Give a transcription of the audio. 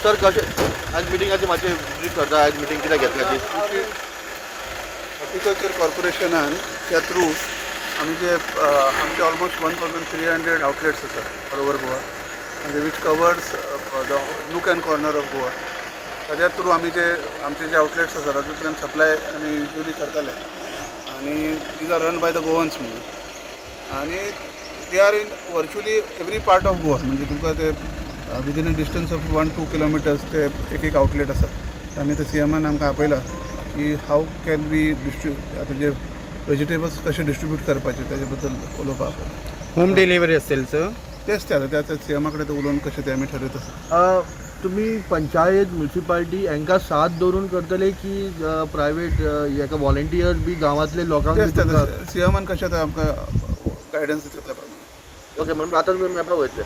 Sir, कशें आज मिटिंगाची मातशें ब्रीफ करता? आयज मिटींग कित्याक घेतल्या ती? हॉर्टिकल्चर कॉर्पोरेशनान त्या थ्रू आमी जे आमचे almost 1300 outlets आसात ऑल ओवर गोवा, म्हणजे which covers the nook and corner of Goa. ताज्या थ्रू आमी जे आमचे जे आउटलेट्स आसात, तातूंतल्यान सप्लाय आमी युजली करताले आनी these are run by the Goans म्हणून आनी they are in virtually every part of Goa. म्हणजे तुमकां ते within a distance of 1-2 kilometers ते एक एक आउटलेट आसात. आमी ते सीएमान आमकां आपयला की how can we डिस्ट्रीब्यूट, आतां जे वेजिटेबल्स कशे डिस्ट्रीब्यूट करपाचे, ताजे बद्दल उलोवपाक आपयला. होम डिलिव्हरी असेल सर? तेच ते आतां त्या सीएमा कडेन ते उलोवन कशें तें आमी ठरयत आसा. तुम्ही पंचायत, म्युनिसिपालिटी हांकां साथ दवरून करतले की प्रायवेट हेका व्हॉलेंटियर्स बी गांवांतले लोकांक तेच बी ते तुमकां? सीएमान कशें आतां आमकां गायडन्स दिता त्या प्रमाणे. ओके, म्हणून आतां तुमी मेळपाक वयतले?